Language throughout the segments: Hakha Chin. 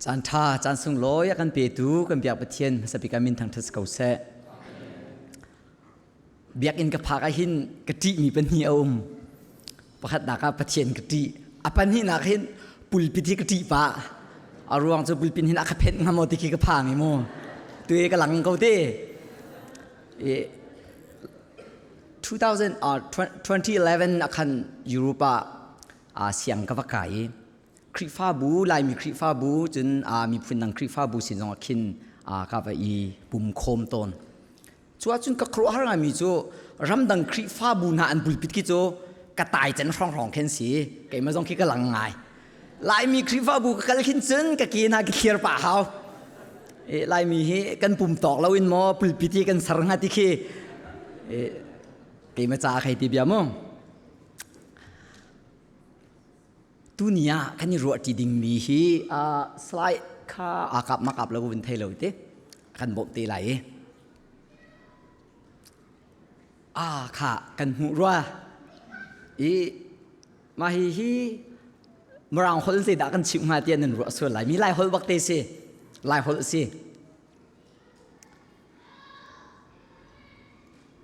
Caan ṭha, caan sunglawi a kan petu kan biak Pathian hmasa bik ah min thangṭhat si ko seh. Biakinn ka phak ahhin ka ṭihmi pahnih a um. Pakhatnak ah Pathian ka ṭih. A pahnihnak hin pulpit hi ka ṭih pah. A ruang cu pulpit hin a ka phenh hnga maw ti khi ka phang i mu. Tu i ka lang ko te. I 2000, 2011 ah khan Europe ah siang ka va kai i Khrihfabu Laimi Khrihfabu cun miphun dang Khrihfabu sin zong ah khin ka va i pum khawm tawn. Cu ahcun ka khuaruahhar ngaimi cu ramdang Khrihfabu hna an pulpit khi cu ka tai can hrawnghrang khin si. Keimah zong khi ka lang ngai. Laimi Khrihfabu ka kal khin cun ka ke hna ka thlir pah hau. E, Laimi hi kan pum tawk lo in maw pulpit hi kan ser hnga ti khi e, keimah ca khai ti bia mu. Tuni ah kan i ruahṭi dingmi hi slide kha aa kap ma kap lo vun thei lo te kan bawmh te lai i a kha kan hmuh rua i mah hi hi Mirang holh zeidah kan chimh hnga tiah nan ruah sual lai mi Lai holh bak te si Lai holh si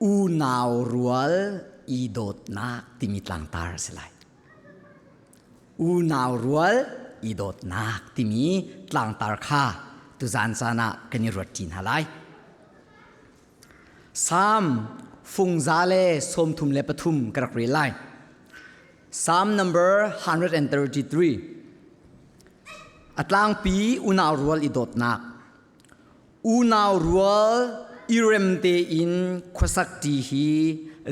Unau rual i dawtnak timi tlangtar a si lai. Unau rual i dawtnak timi tlangtar kha tuzan caan ah kan i ruatṭi hna lai. Salm fungza le 33 ka rak rel lai. Psalm number 133. A tlangpi unau rual i dawtnak. Unau rual i rem tein khuasakṭi hi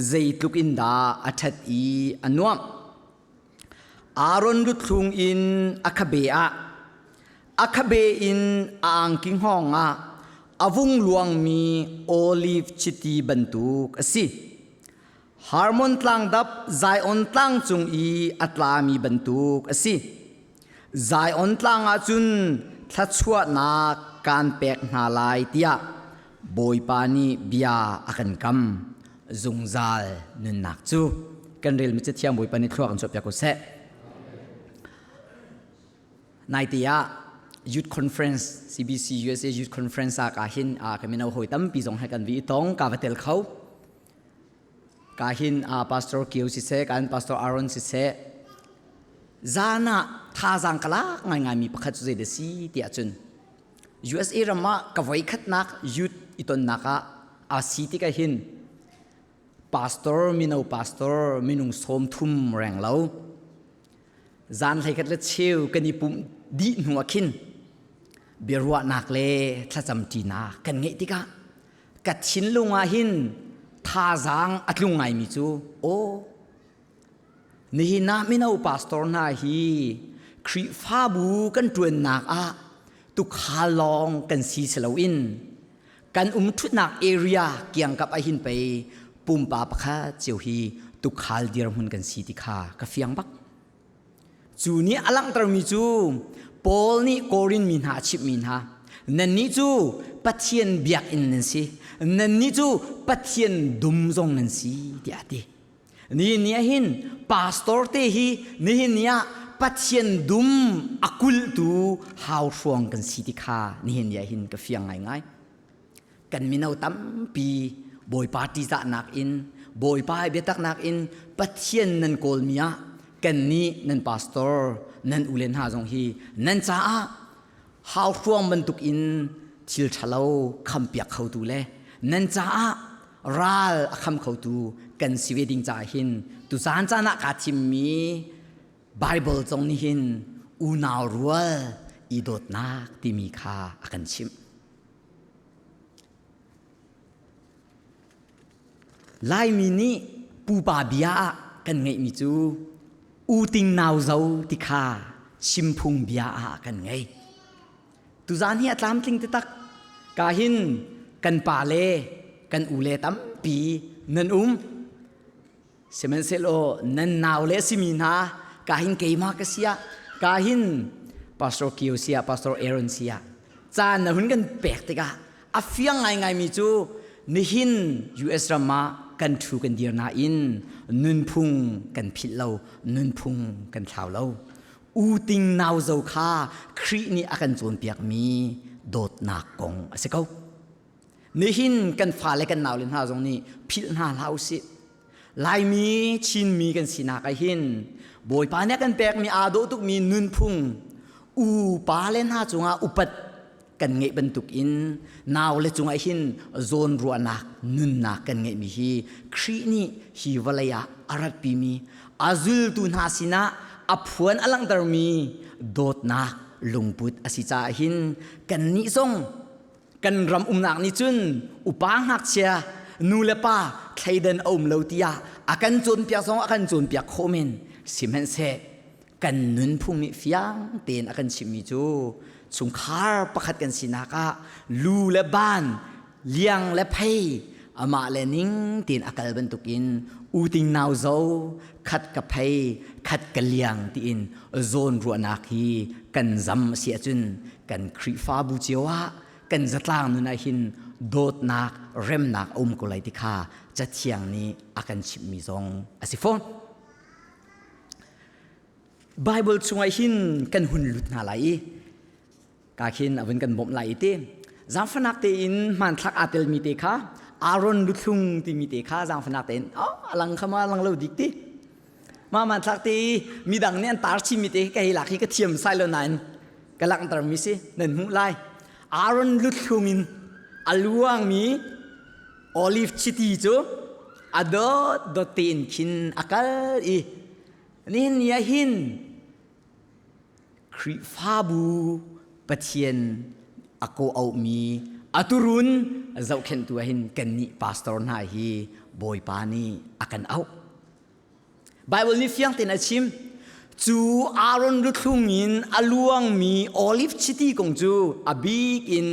zeitluk in dah a ṭhat i a nuamh. Aaron luthlung in a khabe ah, a khabe in a angki hngawng ah a vung luangmi olive chiti bantuk a si. Harmon tlangdap Zion tlang cung i a tlami bantuk a si. Zion tlang ah cun thluachuahnak kaan pek hna lai tiah Bawipa nih bia a kan kam. Zungzal nunnak cu kan relmi Cathiang Bawipa nih thlua kan chuahpiak ko seh. Naite ah Youth Conference CBC USA Youth Conference ah ka hin ka mino hawi tampi zong he kan vi i tong ka va tel kho. Ka hin Pastor Kio siseh, kan Pastor Aaron siseh, zan ah thazaang ka lak ngaingaimi pakhat cu zei dah si tiah cun USA ram ah ka voikhatnak youth i tonnak ah aa si tikah hin pastor mino pastor minung 30 reng lo zan hleikhat le cheu kan i pumh dih hnu ah khin biaruahnak le thlacamṭinak kan ngeih tikah ka thinlung ah hin thazaang a tlung ngaimi cu aw nihin ah mino pastor hna hi Khrihfabu kan ṭuannak ah tukhal lawng kan si si loin kan umṭhutnak area kiangkap ah hin pei pumpa pakhat cio hi tukhal dirhmun kan si ti kha ka fiang bak. Cu nih a langhtermi cu Paul nih Korin mi hna a chimhmi hna nannih cu Pathian biakinn nan si nannih cu Pathian dum zong nan si tiah a ti. Nihin ni ah hin pastor te hi nihin ni ah Pathian dum a kulhtu hauhruang kan si ti kha nihin ni ah hin ka fiang ngaingai. Kan mino tampi Bawipa ṭihzahnak in Bawipa biataknak in Pathian nan kawlmi ah kannih nan pastor nan ule hna zong hi nan caah hauhruang bantuk in thil ṭhalo khampiak khotu le nan caah ral a kham khotu kan si ve ding caah hin tu caan caan ah kaa thimmi Bible zong nih hin unau rual i dawtnak timi kha a kan chimh. Laimi nih pupa bia ah kan ngeihmi cu uting nau zo ti kha chimphung bia ah kan ngei. Tuzaan hi a tlamtling taktak. Ka hin kan pa le kan u le tampi nan um. Sihmanhsehlaw nan nau le simi hna ka hin keimah ka sia ka hin Pastor Kio sia Pastor Aaron sia caan na hun kan pek tikah a fiang ngaingai mi cu nihin US ram ah kan thu kan dir nain nunphung kan philh lo nunphung kan thlau lo. Uting nau zo kha Khrih nih a kan cawnpiakmi dawtnak kong a si ko. Nihin kan fale kan naule hna zong nih philh hna hlah usih. Laimi Chinmi kan sinak ah hin Bawipa nih a kan pekmi aa dawh tukmi nunphung upa le hna cungah upat kan ngeih bantuk in naule cungah hin zawnruahnak nunnak kan ngeihmi hi Khrih nih hi vawlei ah a ratpimi a zultu hna sinah a phuan a langhtermi dawtnak lungput a si caah hin kannih zong kan ram umnak nih cun upa ngakchia nu le pa thleidan a um lo tiah a kan cawnpiak zong a kan cawnpiak khawh men. Sihmanhseh kan nunphung nih fiang tein a kan chimhmi cu chungkhar pakhat kan sinak ah lu le ban, liang le phei amah le ning tein a kal bantukin uting nau zo, khat ka phei khat ka liang tiin zawn ruahnak hi kan zam a si ahcun kan Khrihfabu cio ah kan zatlang nun ah hin dawtnak remnak a um ko lai ti kha Cathiang nih a kan chimhmi zong a si fawn. Bible chungah hin kan hun lut hna lai i ka khin a vun kan bawmh lai i ti zaangfahnak tein hmanthlak aa telmi te kha Aaron luthlung timi te kha zaangfahnak tein oh alang kha ma lang lo dik ti ma hmanthlak te midang nih an tar chimmi te ka hei lak hi ka thiam sai lo nain ka langhter mi si nan hmuh lai. Aaron luthlung in a luangmi olive chiti cu a dot dot tein khin a kal i nihin ni ah hin Khrihfabu Pathian a kawh-auhmi a turun zohkhenhtu ah hin kannih pastor hna hi Bawipa nih a kan auh. Bible nih fiang tein a chim. Cu Aaron luthlung in a luangmi olive chiti kong cu a bik in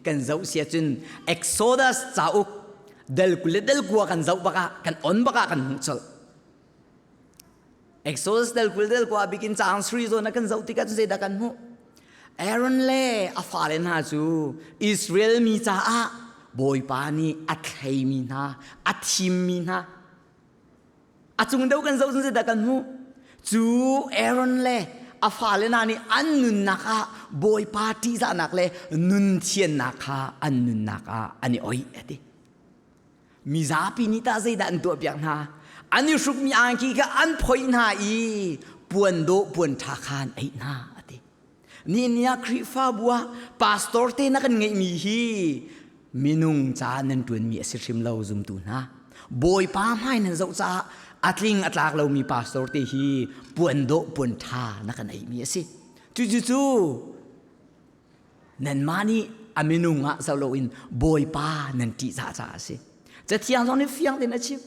kan zoh si ahcun Exodus cauk del 20 le del 9 kan zoh bak ah kan on bak ah kan hmuh colh. Exodus del 20 del 9 bikin caang sri zawn ah kan zoh tikah cun zeidah kan hmuh? Aaron le a fale hna cu Israel mi caah Bawipa nih a thleimi hna, a thimmi hna. A cung deuh kan zoh cun zeidah kan hmuh? Cu Aaron le a fale hna nih an nunnak ah Bawipa ṭihzahnak le nun thiannak kha an nunnak ah an i oih a ti. Mizapi nih tah zeidah an tuahpiak hna? An i hrukmi angki kha an phoih hna i puan dawh puan ṭha kha an eih hna a ti. Nihin ni ah Khrihfabu ah pastor te na kan ngeihmi hi minung ca nan ṭuanmi a si hrim lo zumtu hna. Bawipa hmai nan zoh caah a tling a tlak lomi pastor te hi puan dawh puan ṭha na kan eihmi a si. Cucu Nanmah nih a minung ah zoh loin Bawipa nan ṭihzah caah a si. Cathiang zong nih fiang tein a chim.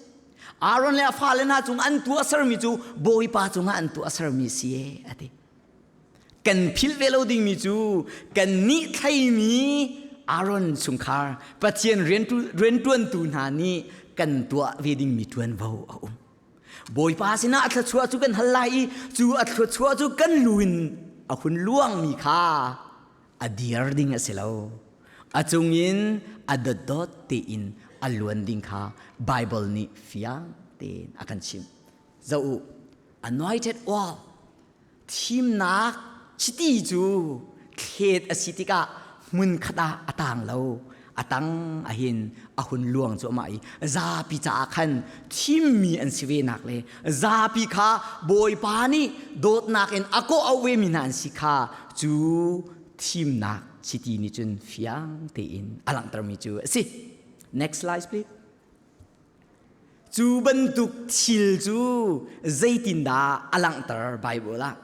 Aaron le a fale hna cung an tuahsermi cu Bawipa cungah an tuahsermi si e a ti. Kan philh ve lo dingmi cu kan nih thleimi Aaron chungkhar Pathian rianṭuantu hna nih kan tuah ve dingmi ṭuanvo a um. Bawipa sinah a thluachuah cu kan hal lai i cu a thluachuah cu kan lu in a hun luangmi kha a dir ding a si lo. A cungin a dotdot tein a luan ding kha Bible nih fiang tein a kan chimh. Zoh u, anointed oil Thimnak chiti cu thlet a si tikah hmunkhat ah a tang lo. A tang ahin a hun luang cuahmah i zapi caah khan thimmi an si venak le zapi kha Bawipa nih dawtnak in a kawh auh vemi hna an si kha cu thimnak chiti nih cun fiang tein a langhtermi cu a si. Next slide please. Cu bantuk thil cu zeitindah a langhter Bible ah?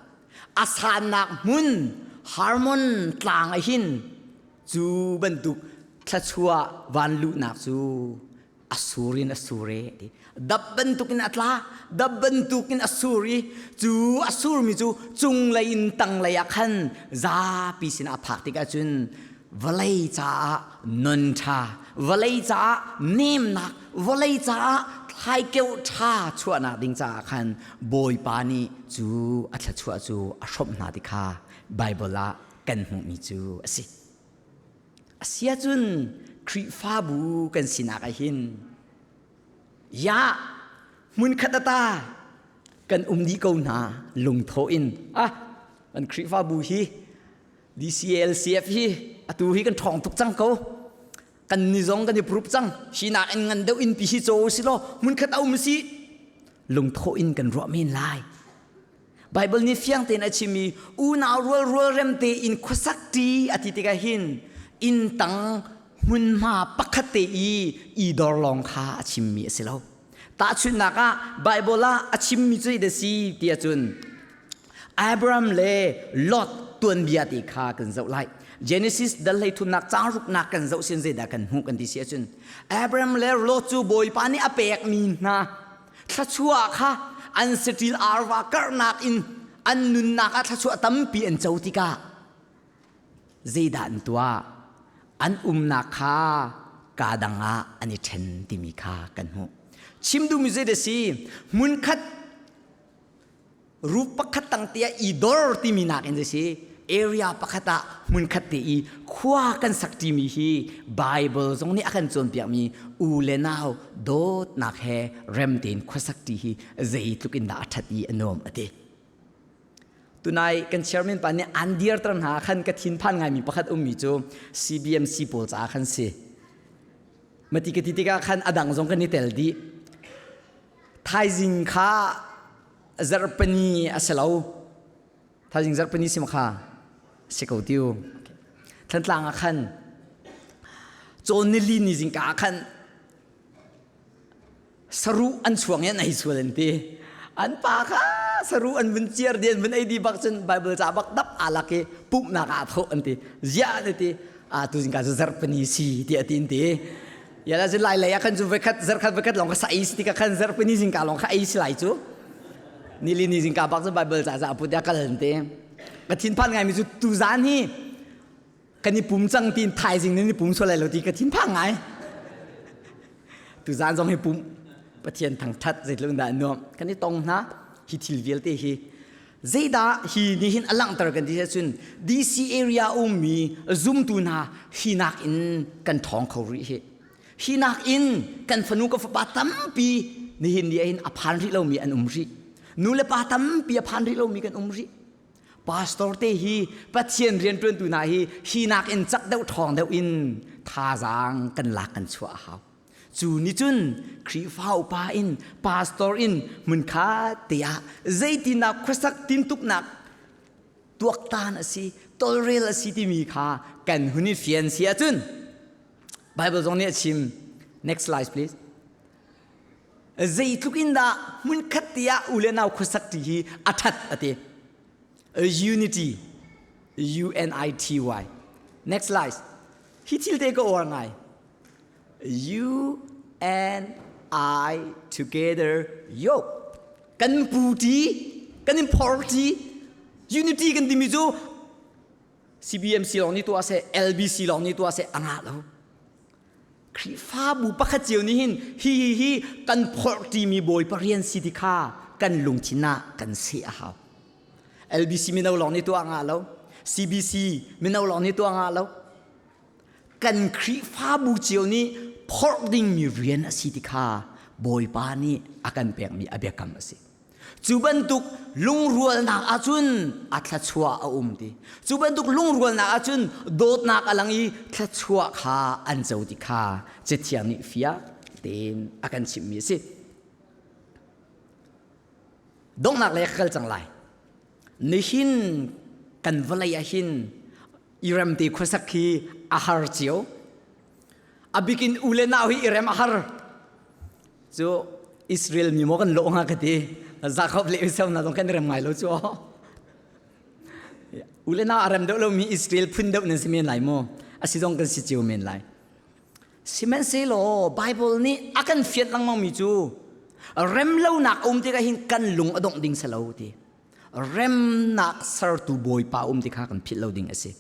A sannak hmun Hermon tlang ah hin cu bantuk thluachuah van luhnak cu a sur in a sur e ti. Dap bantukin a tla, dap bantukin a sur i cu a surmi cu cunglei in tanglei ah khan zapi sinah a phak tikah cun vawlei caah non ṭha, vawlei caah nemnak, vawlei caah thlaikeuh ṭha chuahnak ding caah khan Bawipa nih cu a thluachuah cu a hrawmh hna ti kha Baibal ah kan hmuhmi cu a si. A si ahcun Khrihfabu kan sinak ah hin ya hmunkhat ata kan um dih ko hna lungthawh in ah. Kan Khrihfabu hi DCLCF hi atu hi kan ṭhawng tuk cang ko. Kan ni zong kan i prup cang. Hi nak in ngan deuh in pi hi caw si law hmunkhat a um si lungthawh in kan ruah men lai. Bible nih fiang tein a chim i unau rual rual rem tein khuasak ṭi a ti tikah hin inn tang hmunhma pakhat te i i dor lawng kha a chimmi a si lo. Tahchunhnak ah Bible ah a chimmi cu zeidah si ti ahcun Abraham le Lot tuanbia ti kha kan zoh lai. Genesis dal hlei thumnak caang ruknak kan zoh sin zeidah kan hmuh kan ti si ahcun Abraham le Lot cu Bawipa nih a pekmi hna thluachuah kha an saṭil arva karhnak in an nunnak ah thluachuah tampi an co tikah zeidah an tuah an umnak kha kaa dang ah an i ṭhen timi kha kan hmuh chim duhmi zei dah si hmunkhat Roof pakhat tang te ah i dor timi nakin zei si area pakhat ah hmunkhat te i khua kan sak ṭimi hi Bible zong nih a kan cawnpiakmi u le nau dawtnak he rem tein khuasak ṭi hi zeitluk in dah a ṭhat i a nuam a ti. Tunai kan chairman pa nih an dirter hna khan ka thinphan ngaimi pakhat ummi cu CBMC pawl caah khan si. Mati ka ti tikah khan a dang zong kan i tel dih. Thaizing kha zarhpini a si lo. Thaizing zarhpini si ma kha? Si ko tiu. Thantlang ah khan cawn nili ni zingka ah khan saruh an chuang i an ei sual an ti. An pa kha saruh an vun ciar di an vun ei di bak cun Bible ca bak dap aa lak i pumhnak ah thawh an ti. Ziah an ti. A tu zingka cu zarhpini si ti a ti an ti. Yala cu lai lei ah khan cu voikhat zarkhat voikhat lawng kha sa ei si tikah khan zarhpini zingka lawng kha ei si lai cu. Nili ni zingka bak cu Bible ca za put ya kal an ti. Ka thinphan ngaimi cu tuzan hi kan i pum cang tiin thaizing nan i pum sual lai lo ti ka thinphang ngai. Tuzan zong hi pum Pathian thangthat zeitluk dah nuam kan i tong hna hi thil vialte hi zeidah hi nih hin a langhter kan ti ahcun DC area ummi zumtu hna hi nakin kan ṭhawng kho rih hi hi nakin kan fanu ka fapa tampi nihin ni ah hin a phan rih lomi an um rih nu le pa tampi a phan rih lomi kan um rih pastor te hi Pathian rianṭuantu hna hi hi nakin cak deuh ṭhawng deuh in thazaang kan lak kan chuah a hau Cu nih cun Khrihfa upa in pastor in hmunkhat te ah zeitindah khuasak tintuknak tuaktan a si, tolrel a si timi kha kan hun i fian si ahcun Bible zong nih a chim. Next slide please. Zeitluk in dah hmunkhat te ah u le nau khuasak ti hi a ṭhat a ti. A unity. U N I T Y. Next slide. Hi thil te ka uar ngai. You and I together yoke. Kan pu ṭi, kan in phor ṭi. Unity kan timi cu CBMC lawng nih tuah seh, LBC lawng nih tuah seh, a ngah lo. Khrihfabu pakhat cio nih hin hi hi hi kan phorh ṭimi Bawipa rian si ti kha kan lungthin ah kan seh a hau. LBC mino lawng nih tuah ngah lo. CBC mino lawng nih tuah ngah lo. Kan Khrihfabu cio nih phorh dingmi rian a si ti kha Bawipa nih a kan pekmi a biakam a si. Cu bantuk lungrualnak ahcun a thluachuah a um ti. Cu bantuk lungrualnak ahcun dawtnak a lang i thluachuah kha an co ti kha Cathiang nih fiak tein a kan chimhmi a si. Donghnak lei ka kal cang lai. Nihin kan vawlei ah hin i rem te khuasak hi a har cio. A bikin u le nau hi i rem a har. Cu Israel mi maw kan lawh hnga ka ti. Jacob le Esau na zong kan rem ngai lo cu. U le nau a rem deuh lomi Israel phun deuh nan si men lai maw? A si zong kan si cio men lai. Sihmanhsehlaw Bible nih a kan fianh lengmangmi cu rem lonak a um tikah hin kan lung a dongh ding si lo ti. Remnak sertu Bawipa um ti kha kan philh lo ding a si.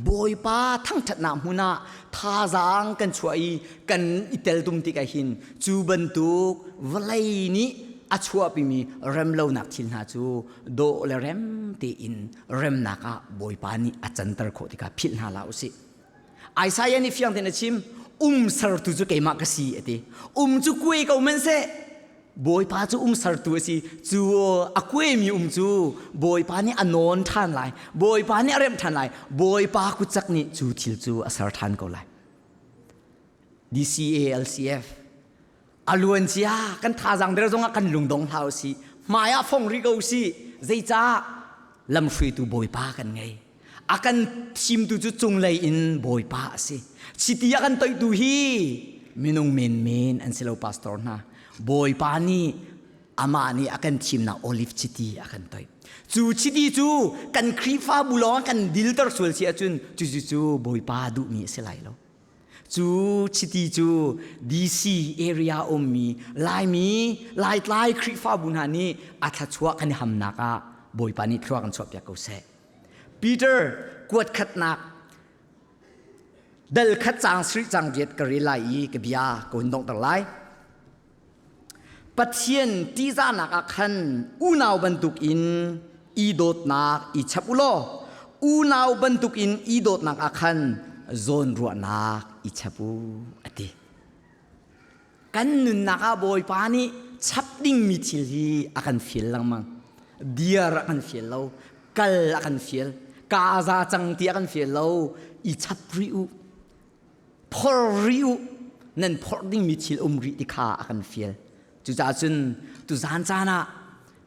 Bawipa thangṭhatnak hmun ah thazaang kan chuah i kan i teltum tikah hin cu bantuk vawlei nih a chuahpimi remlonak thil hna cu dawh le rem tein remnak ah Bawipa nih a canter khawh tikah philh hna hlah usih. Isaiah nih fiang tein a chim, um sertu cu keimah ka si a ti. Um cu kuai ko hmanhseh. Bawipa cu um sertu a si. Cu a kuaimi um cu Bawipa nih a nawn ṭhan lai. Bawipa nih a remh ṭhan lai. Bawipa kutcak nih cu thil cu a ser ṭhan ko lai. DCA LCF a luan cia kan thazaang der zongah kan lungdong hlah usih. Hmai ah fong rih ko usih. Zeicah lamhruaitu Bawipa kan ngei. A kan thimtu cu cunglei in Bawipa a si. Chiti a kan toihtu hi minung menmen an si lo pastor hna. Bawipa nih amah nih a kan thimnak olive chiti a kan toih. Cu chiti cu kan Khrihfabu lawng kan dilter sual si ahcun cucu cu Bawipa duhmi a si lai lo. Cu chiti cu DC area ummi Laimi Laitlai Khrihfabu hna nih a thluachuah kan i hamnak ah Bawipa nih thlua kan chuahpiak ko seh. Peter kuat khatnak dal khat cang sri cang riat ka rel lai i ka bia ka hun donghter lai. Pathian ṭihzahnak ah khan unau bantukin i dawtnak i chap u law unau bantukin i dawtnak ah khan zawnruahnak i chap u a ti. Kan nunnak ah Bawipa nih chap dingmi thil hi a kan fial lengmang. Diar a kan fial lo, kal a kan fial, kaa za cang ti a kan fial lo, i chap rih u. Phor rih u nan phorh dingmi thil um rih ti kha a kan fial. Cucaah cun tuzaan caan ah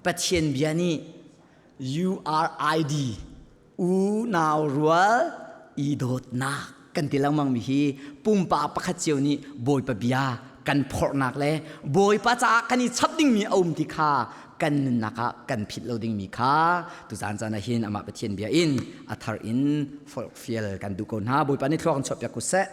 Pathian bia nih URID unau rual i dawtnak kan ti lengmang mi hi pumpak pakhat cio nih Bawipa bia kan phorhnak le Bawipa caah kan i chap dingmi a um ti kha kan nunnak ah kan philh lo dingmi kha tuzaan caan ah hin amah Pathian bia in a thar in forhfial kan duh ko hna. Bawipa nih thluak in chuahpiak ko seh.